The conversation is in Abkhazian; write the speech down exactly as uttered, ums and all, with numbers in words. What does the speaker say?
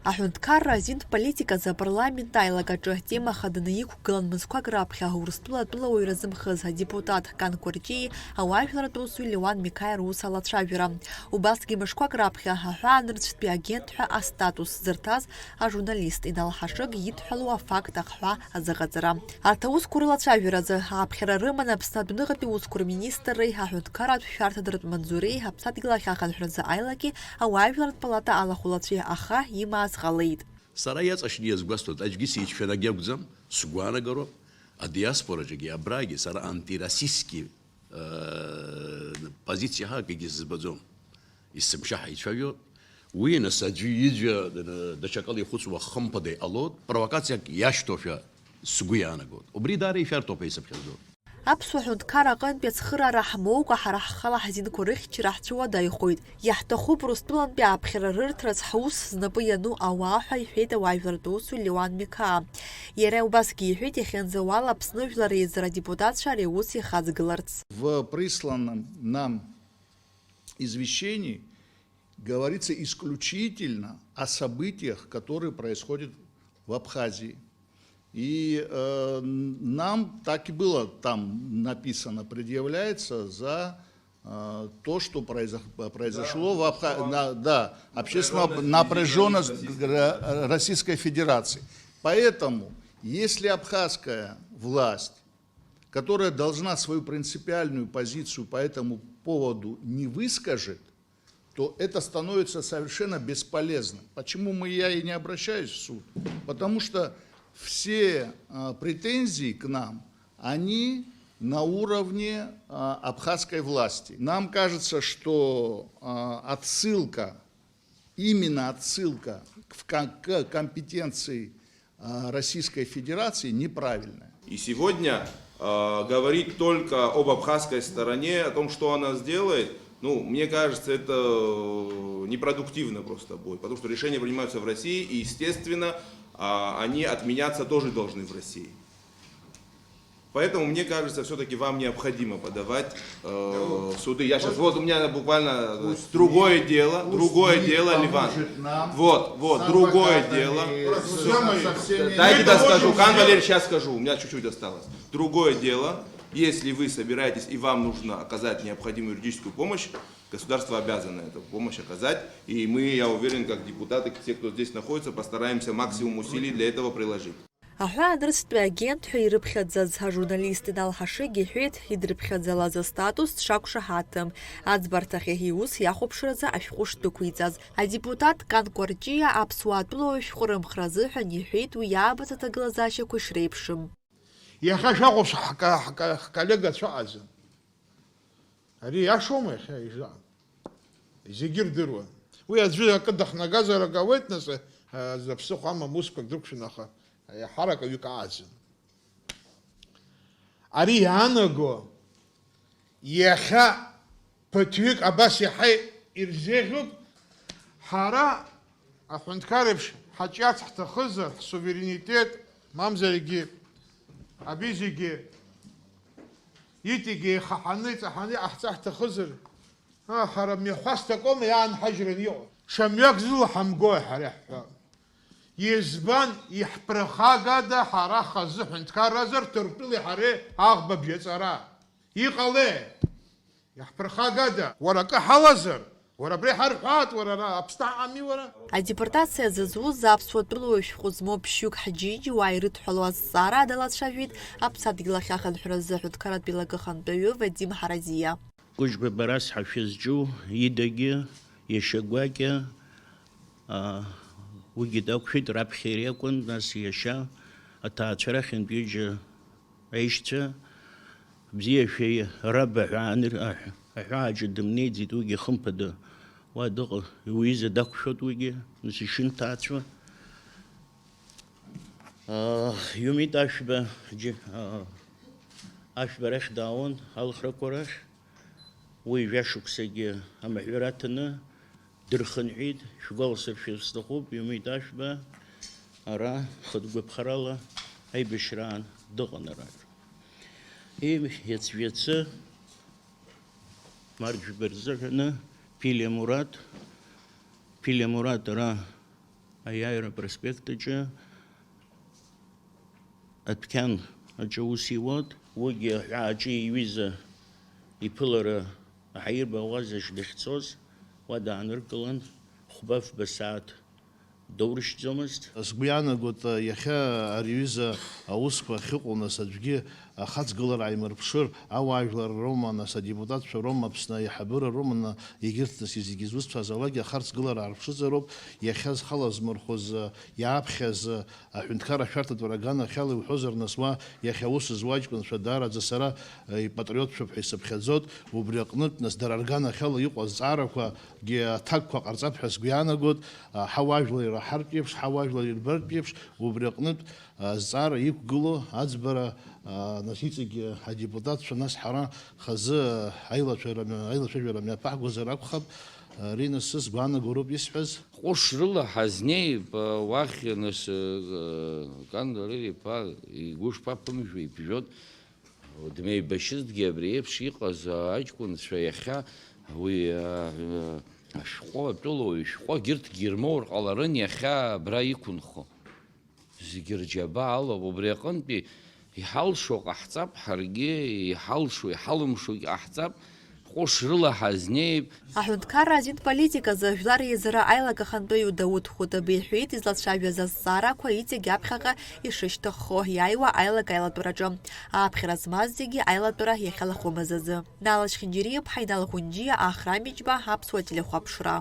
Аҳәынҭқарра азинтә политиказы апарламент аилак аҿы атема хаданы иқәгылан мызқәак раԥхьа Урыстәыла атәылауаҩра зымхыз адепутат Кан Кәарҷиеи ауаажәларратә усзуҩ Леуан Миқаиа рус алацәажәара. Убасгьы мышқәак раԥхьа аҳәаанырцәтәи агент ҳәа астатус зырҭаз ажурналист Инал Ҳашыг идҳәалоу афакт ахҳәаа азыҟаҵара. Арҭ аусқәа рылацәажәаразы ааԥхьара рыман Аԥсны адәныҟатәи усқәа рминистрреи аҳәынҭқарратә шәарҭадаратә маҵзуреи, Аԥсадгьыл ахьахынҳәразы аилаки ауаажәларратә палата алахәылацәеи аха имааз ҟалеит. Сара иаҵашьны иазгәасҭоит, аӡәгьы сицәшәарагьы акәӡам, сгәаанагароуп, адиаспораҿгьы, абрагьы сара антироссийский, э, позициа ҳәа акгьы сызбаӡом. Есымша ҳаицәажәоит. Уи, нас, аӡәы ижәҩа, э, даҽакала ихәыцуа хымԥада иҟалоит, провокациак иашьҭоушәа сгәы иаанагоит. Убри даара ишәарҭоуп ҳәа исыԥхьаӡоит. Аԥсуа ҳәынҭқар аҟынтәи ацхыраара ҳмоукәа, ҳара ҳхала ҳзинқәа рыхьчара ҳҽуадаҩхоит. Иаҳҭахуп Урыстәылантәи ааԥхьара рырҭарц ҳус знапы иану ауаа ҳәа иҳәеит ауаажәларратә усзуҩ Леуан Миқаа. Иара убасгьы иҳәеит, иахьынӡауала Аԥсны жәлар реизара адепутатцәа ари аус иахаҵгыларц. В присланном нам извещении говорится исключительно о событиях, которые происходят в Абхазии. И, э, н-, нам так и было там написано, предъявляется за, э, то, что произо-, произошло в Абха-, на, да, общественно напряжённость гра-, Российской Федерации. Поэтому, если абхазская власть, которая должна свою принципиальную позицию по этому поводу не выскажет, то это становится совершенно бесполезным. Почему мы, я и не обращаюсь в суд? Потому что все, а, претензии к нам, они на уровне, а, абхазской власти. Нам кажется, что, а, отсылка, именно отсылка в кон-, к компетенции, а, Российской Федерации неправильная. И сегодня, а, говорить только об абхазской стороне, о том, что она сделает, ну, мне кажется, это, э, непродуктивно просто будет, потому что решения принимаются в России, и, естественно, а, они отменяться тоже должны в России. Поэтому, мне кажется, всё-таки вам необходимо подавать, э, в суды. Я щас, вот у меня буквально другое дело, другое дело, Ливан. Вот, вот, другое дело. Дайте доскажу, Кан Валерьевич, щас скажу, у меня чуть-чуть осталось. Другое дело, если вы собираетесь и вам нужно оказать необходимую юридическую помощь, государство обязано эту помощь оказать. И мы, я уверен, как депутаты, те, кто здесь находится, постараемся максимум усилий для этого приложить. Аҳәаанырцәтәи агент ҳәа ирыԥхьаӡаз ажурналист Инал Ҳашыг иҳәеит, идрыԥхьаӡалаз астатус дшақәшаҳаҭым, аӡбарҭахь иус иахәаԥшразы ашәҟәы шдәықәиҵаз. Адепутат Кан Кәарҷиа аԥсуаа атәылауаҩ шәҟәы рымхра азыҳәан иҳәеит уи иаабац аҭагылазаашьақәа шреиԥшым. Иахьа шәахәаԥш ҳка-, ҳка-, ҳколлега цәаҟаӡам. Ари иашоума иахьа ижаан? Зегьы ирдыруан. Уи аӡәы акы дахнагазар акы ауеит, нас, а, аӡә аԥсыхәа амам усқәак дрықәшәон, аха еиҳарак аҩы кааӡан. Ари иаанаго, иахьа ԥыҭҩык абас иаҳа ирзеиӷьуп, ҳара аҳәынҭқар еиԥш ҳаҿиарц ҳҭахызар, ҳсуверенитет, мамзаргьы, абри зегьы иҵегьы еихаҳаны, иҵаҳаны иҟаҳҵар ҳҭахызар, а, ҳара мҩахәасҭак аума иаанҳажьраны иҟоу? Ҽа мҩак зылаҳамгои ҳара иаҳҳәо? Избан, иаҳԥырхагада ҳара хазы ҳәынҭқарразар Ҭырқәтәылеи ҳареи аӷба бжьаҵара? Иҟалеи? Иаҳԥырхагада? Уара акы ҳалазар? Уара абри ҳарҳәаат, уара ара Аԥсны ҳаҟами, уара? Адепортациа зызуз аԥсуа тәылауаҩ шәҟәы змоу ԥшьҩык ҳџьынџьуаа ирыдҳәалоу азҵаара далацәажәеит Аԥсадгьыл ахь ахынҳәразы аҳәынҭқарратә еилакы ахантәаҩы Вадим Ҳаразиа. Кәыжба Барас ҳәа шәызҿу идагьы, иашьа гәакьа, аа, уигьы дақәшәеит, раԥхьа иара иакәын, нас иашьа, аҭаацәа рахьынтә ҩыџьа аишьцәа, бзиашәа раб аҳәаа-, аҳәааҿы дымнеиӡеит, уигьы хымԥада уа дыҟа-, уҩыза дақәшәоит уигьы, нас ишынҭаацәа. Аа, Иумит Ашәба џьы-, аа, Ашәба рахь даауан, алхрақәа рахь. Уи жәашықәсагьы амаҳәыр аҭаны дырхынҳәит, шәгәаласыршәар сҭахуп, Иумит Ашәба ара хатә гәаԥхарала аибашьраан дыҟан араҟа. И-, иацжәацы марџьба рзыҳәаны Ԥилиа Мураҭ, Ԥилиа Мураҭ ара Аиааира апроспект аҿы адәқьан аҿы аус иуан, уигьы аҳәааҿы иҩыза иԥылара аҳаирбаауаз аҿы дахьцоз, уа дааныркылан, хәба-фба сааҭ доурышьҭӡомызт. Сгәы иаанагоит, иахьа ари аҩыза аусқәа ахьыҟоу, нас, аӡәгьы ахаҵгылара ааимырԥшыр, ауаажәлар роума, нас, адепутатцәа роума, Аԥсны аиҳабыра роума, егьырҭ, нас, зегьы зусҭцәаз алакь ахаҵгылара аарԥшызароуп, иахьа зхала змырхәыз, иааԥхьаз, аҳәынҭқарра ашәарҭатәра аганахьала иуҳәозар, нас, уа иахьа аус зуа аҷкәынцәа даараӡа сара, э, ипатриотцәоуп ҳәа исыԥхьаӡоит, убри аҟнытә, нас, дара рганахьала иҟоу азҵаарақәагьы аҭакқәа ҟарҵап ҳәа сгәы иаанагоит, а, ҳауаажәлар ираҳартә еиԥш, ҳауаажәлар ирбартә еиԥш, убри аҟнытә, а, азҵаара иқәгылоу аӡбара, а, нас, иҵегь адепутатцәа, нас, ҳара хазы аилацәажәара мҩа-, аилацәажәара мҩаԥаҳгозар акәхап, ари, нас, сгәаанагароуп исҳәаз. Ҟәыш рыла ҳазнеип, уахь, нас, Кандар иԥа игәы шԥаԥымжәо, иԥжәон. Дмеибашьызҭгьы абри еиԥш иҟаз аҷкәынцәа иахьа уи, а, ашәҟәы, атәылауаҩ шәҟәы, егьырҭгьы ирмоур ҟаларын иахьа абра иқәынхо. Зегьы рџьабаа алоуп, убри аҟынтәи иҳалшо ҟаҳҵап, ҳаргьы иҳалшо, иҳалымшогьы ҟаҳҵап, ҟәыш рыла ҳазнеип. Аҳәынҭқарра азин политиказы жәлар реизара аилак ахантәаҩы Дауҭ Хәытаба иҳәеит, излацәажәаз азҵаарақәа иҵегь аԥхьаҟа ишышьҭыххо, иааиуа аилак аилатәараҿы. Ааԥхьара змаз зегьы аилатәара иахьалахәымыз азы. Нала Чхинџьириаԥҳа, Инал Ӷәынџьиа, Ахра Миџьба, Аԥсуа телехәаԥшра.